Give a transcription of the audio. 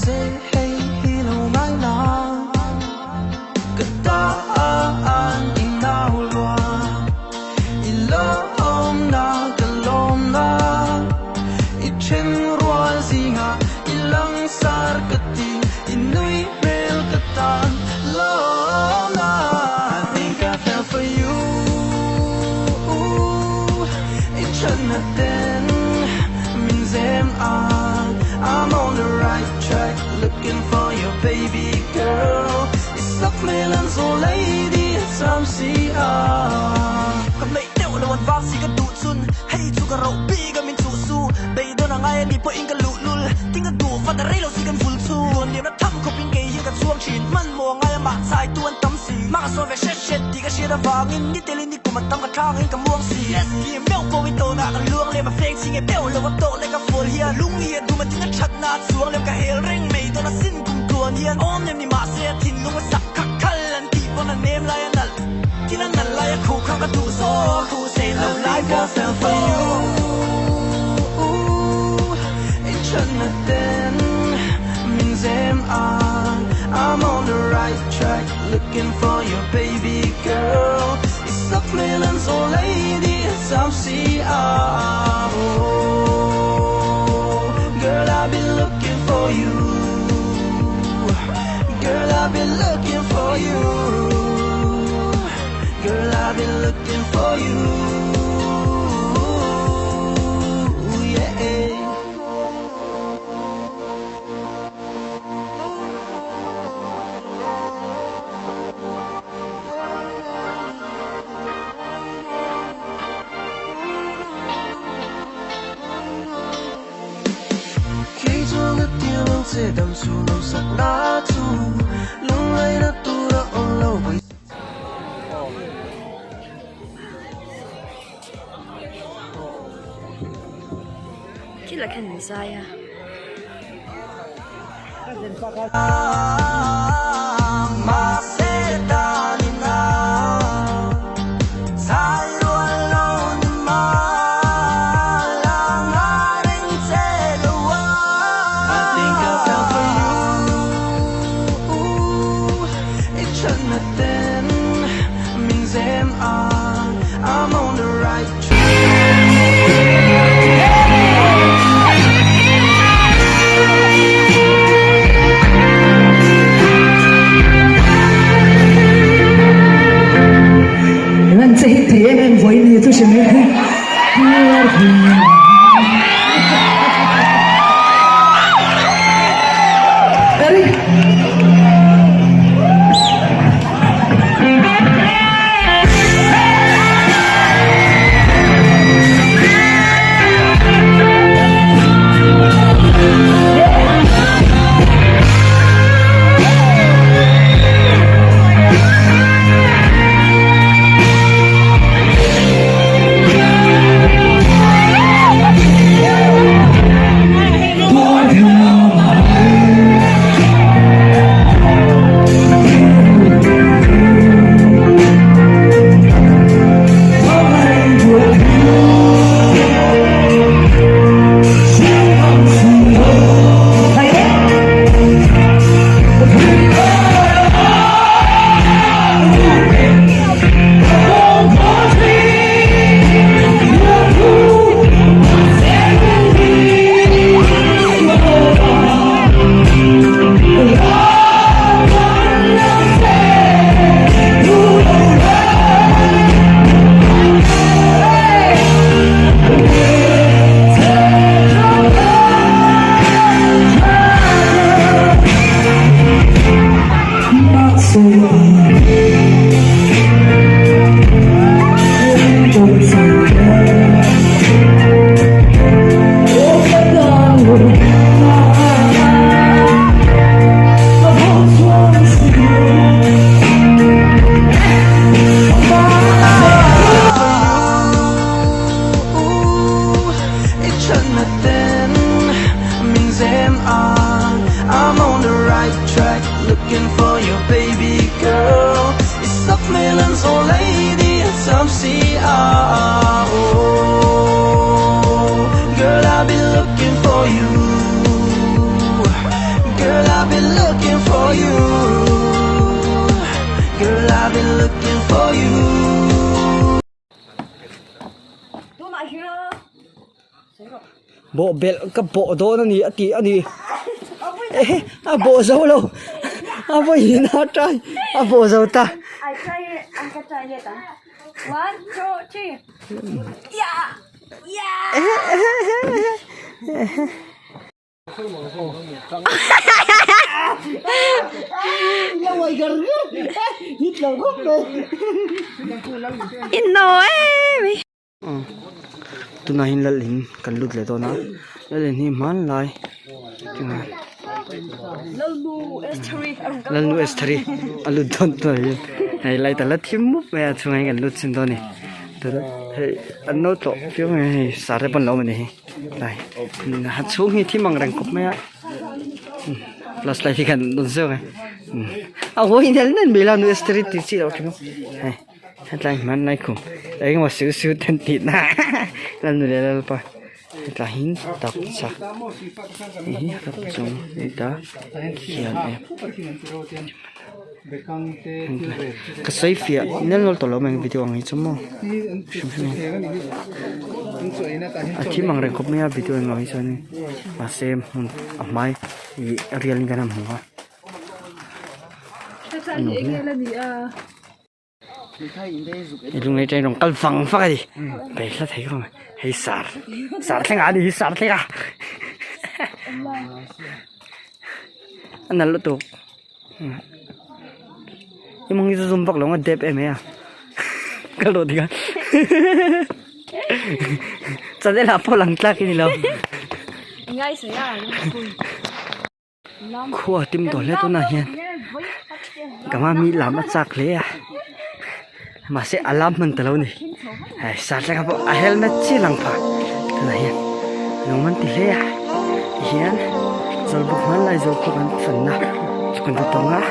se hei hi lo ngai la ka tan i nau lua i lawmna ka lawmna i then rual zingah i langsar ka ti i nui hmel ka tan lawmna I think I fell for you i thatna ten min zem a I'm on the right track looking for you baby girl i sak hmel an zaw lady sam si a. Ka hmeih deuh lo an vang si ka duh chun hei chu ka roh bik a min chuh su beidawn a ngai a ni pawhin ka luh lul ting a duh vat a rei lo si kan vul chu luan liam na tham khawpin kei hian ka chhuang thin hmanhmawh a ngai a mah chai tu an tam si hma ka sawi ve hret hret tih ka hriat avangin ni telin ni kum a tam ka thlangin ka muang si yes hi meuh pawh i tawnah ka luang lem a feng ching e deuh lo a tawh leh ka fual hian lung hi a dum a tin a thatna a chuang lem ka hel reng mai dawn a sin kum tluan hian awm nem ni mahse a thinlung a sak khak khal an tih pawn a nem lai a nalh tin a nalh lai a khuh kha ka duh zawk khuh sei I loh lai think I pawh fell for you i thatna ten min zem a I'm on the right track looking for you baby girl i sak hmel an zaw lady sam si a oh girl I've been looking for you girl I've been looking for you girl I've been looking for you yeah. Khi chu ka tir ang che dam chu lo sak na chu lungngai na tur a awm lo bai Thil a khen zai a. I think I fell for you i thatna ten min zem a I'm on the right track. Lan che hi thei em em vawiin hi chu hrim e. I thatna ten min zem a I'm on the right track looking for you baby girl i sak hmel an zaw lady sam si a oh girl I've been looking for you girl. I've been looking for you Girl I've been looking for you. Bawh belh ka bawh dawn a ni a tih a ni ehe a bawh zo lo a vawiin a try a bawh zo ta. Tunah hian lal in kan lut leh dawn a lal in hi hmanlai lalnu estheri a lut dawn tunah hian hei light a la thim mup mai a chhungah hian kan lut chhin dawn a ni hei an lo tlawh viau mai a hei sar te pawh an lo awm a ni hi. Lai a chhung hi thim ang reng khawp mai a flashlight hi kan dawn zeuh a a hawi nel nel mai la nu street tih chi loh thin hei hetlai hmanlai khum engemaw siu siu ten tih na lalnu leh lalpa hetlai hi tak chak hei hi ram chung heta khian e. Ka sawi fiah nel nawl tawh lo mai ang video ang hi chu maw hrim hrim in a thim ang reng khawp mai a video englo hi chuan in mahse hmun a hmai ih a rial in kan han hmu a a nuam hle. I lunglei train rawn kal vang vak a ni bei hla thei khawp mai hei sar sar thleng ah a ni hi sar thleng ah a nalh lutuk i mawng hi chu zum vak lo ang a dep em mai a ka lawh dik a channel ah pawh lang tlak i ni lo. Khua tim tawh hle tunah hian ka hma mi lam a chak hle a mahse a lam hman ta lo a ni hei sarthleng pawh a helmet chiah lang pha tunah hian nuam an ti hle a tihian zawlbuk hmanlai zawk pawh kan fanna chu kan ti tawng a.